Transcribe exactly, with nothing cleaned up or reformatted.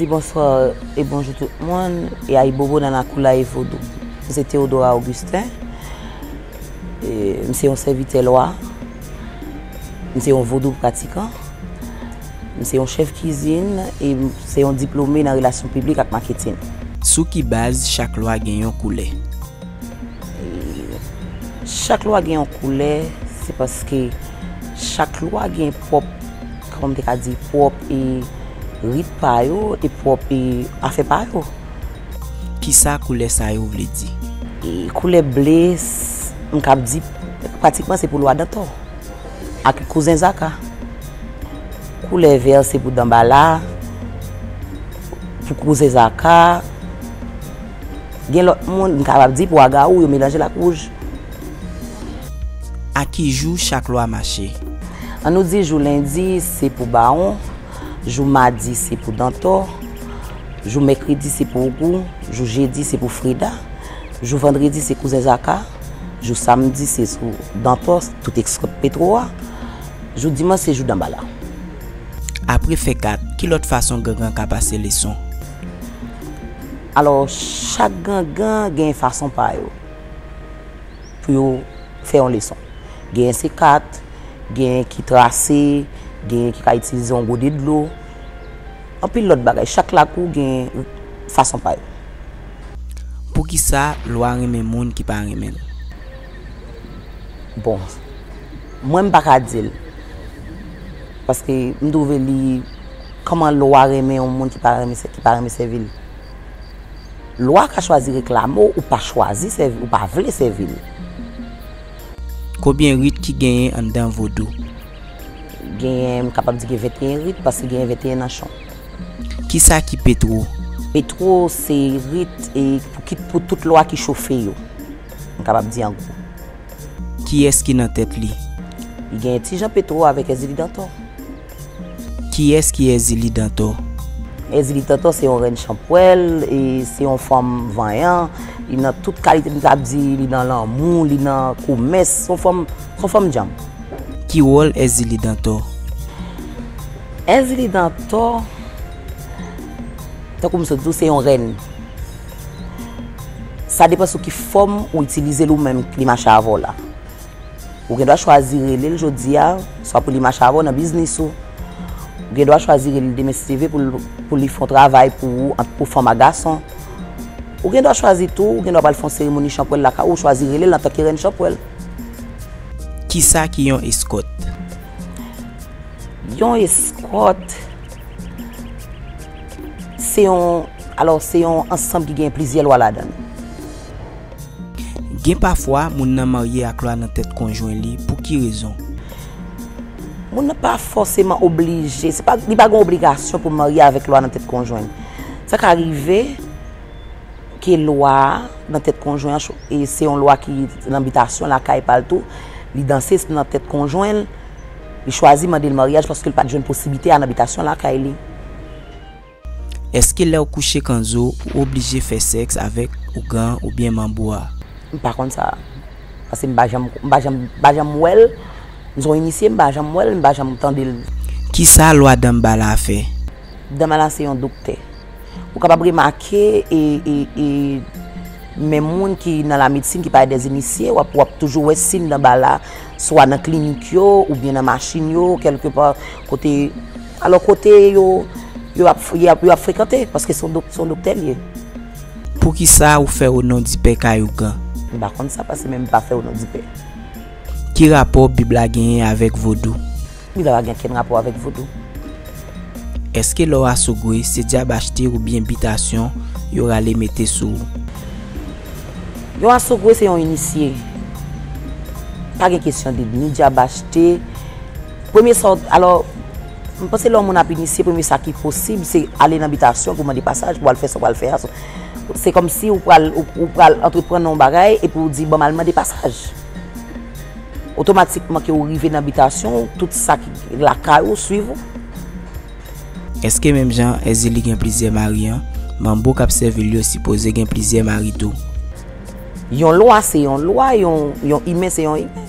Bonswa e bonjou tout moun, e ayibobo nan lakou la e vodou. M se Théodora Augustin, e m se yon sèvitè lwa, m se yon vodou pratikan, m se yon chèf kizin, e m se yon diplome nan relasyon piblik ak maketin. Sou ki baz chak lwa gen yon koulè? E chak lwa gen yon koulè, se paske chak lwa gen pwòp, kòman m te ka di, pwòp e rit pa yo, e pwòp e afè pa yo. Kisa koulè sa yo vle di? E koulè ble, s- m kab di, pratikman se pou lwa Dantò ak kouzen Zaka. Koulè vè se pou Danbala, pou kouzen Zaka. Gen lòt moun, m kapab di pou Agawou, yo melanje l ak wouj. A ki jou chak lwa mache? An nou di jou lendi se pou Bawon, jou madi se pou Dantò, jou mèkredi se pou Ogou, jou jedi se pou Freda, jou vandredi se kouzen Zaka, jou samdi se sou Dantò, tout eskòt Petwo a, jou dimanch se jou Danbala. Apre fè kat, ki lòt fason gangan ka pase leson? Alò, chak gangan gen fason pa yo pou yo fè yon leson. Genyen se kat, genyen ki trase, genyen ki ka itilize yon gode dlo. Anpil lòt bagay. Chak lakou gen fason pa yo. Poukisa lwa renmen moun ki pa renmen l? Bon, mwen m pa ka di l. Paske m twouve li, kòman lwa renmen yon moun ki pa renmen sè- ki pa renmen sèvi l? Lwa ka chwazi reklame w, ou pa chwazi sèvi, ou pa vle sèvi l. Konbyen rit ki genyen anndan vodou? Genyen, m kapab di gen venteyen rit, paske genyen venteyen nanchon. Kisa ki Petwo? Petwo se rit e pou ki- pou tout lwa ki chofe yo. M kapab di an gwo. Kiyès ki nan tèt li? Li genyen Ti Jan Petwo avèk Èzili Dantò. Kiyès ki Èzili Dantò? Èzili Dantò se yon rèn chanpwèl, e se yon fanm vanyan. Li nan tout kalite, m ta di, li nan lanmou, li nan komès. Se yon fanm, se yon fanm djanm. Ki wòl Èzili Dantò? Èzili Dantò, tankou m sot di w, se yon rèn. Sa depann sou ki fòm ou itilize l ou menm li mache avè w la. Ou gen dwa chwazi rele l jodi a, swa pou li mache avè w nan biznis ou. Ou gen dwa chwazi rele l demen si Dye vle pou l, pou li fè yon travay pou ou, ant pou fanm ak gason. Ou gen dwa chwazi tou, ou gen dwa pral fè yon seremoni chanpwèl lakay ou, ou chwazi rele l antanke rèn chanpwèl. Kisa ki yon eskòt? Yon eskòt, se yon, alò, se yon ansanm ki gen plizyè lwa ladan l. Gen pafwa, moun nan marye ak lwa nan tèt konjwen li. Pou ki rezon? Moun nan pa fòseman oblije, se pa, li pa gen obligasyon pou marye avèk lwa nan tèt konjwen. Sa ka rive ke lwa a nan tèt konjwen an, cho- e se yon lwa ki nan bitasyon lakay pa l tou, li danse nan tèt konjwen l, li chwazi mande l maryaj paske l pa t jwenn posiblite a nan bitasyon lakay li. Èske lè w kouche kanzo, ou oblije fè sèks avèk ougan oubyen manbo a? M pa konn sa. Paske m pa janm, m pa janm, m pa janm wè l. M se yon inisye, m pa janm wè l, m pa janm tande l. Kisa lwa Danbala fè? Danbala se yon doktè. Ou kapab remake, e, e, e, men moun ki nan lamedsin, ki parèt dèzinisye, w ap, w ap toujou wè siy Danbala, swa nan klinik yo, oubyen nan machin yo, kèlkepa kote, alò kote yo, yo ap, yo ap, yo ap frekante, paske se yon dok-, se yon doktè l ye. Poukisa ou fè onon di pè kay ougan? M pa konn sa, paske menm m pa fè onon di pè. Ki rapò Bib la genyen avèk vodou? Bib la pa gen okenn rapò avèk vodou. Èske lè w asogwe, se dyab achte oubyen bitasyon yo rale mete sou ou? Yon asogwe se yon inisye. Pa gen kesyon de ni dyab achte. Premye sa w, alò, m panse lè yon moun ap inisye, premye sa ki posib, se ale nan bitasyon pou mande pasaj, pou al fè sa w pral fè a. Se kòmsi ou pral, ou, ou pral antreprann yon bagay epi w di, "Ban m al mande pasaj." Otomatikman ke ou rive nan bitasyon w, tout sa ki lakay ou swiv ou. Èske menm jan Èzili gen plizyè mari an, manbo k ap sèvi l yo sipoze gen plizyè mari tou? Yon lwa se yon lwa, yon, yon imen se yon imen.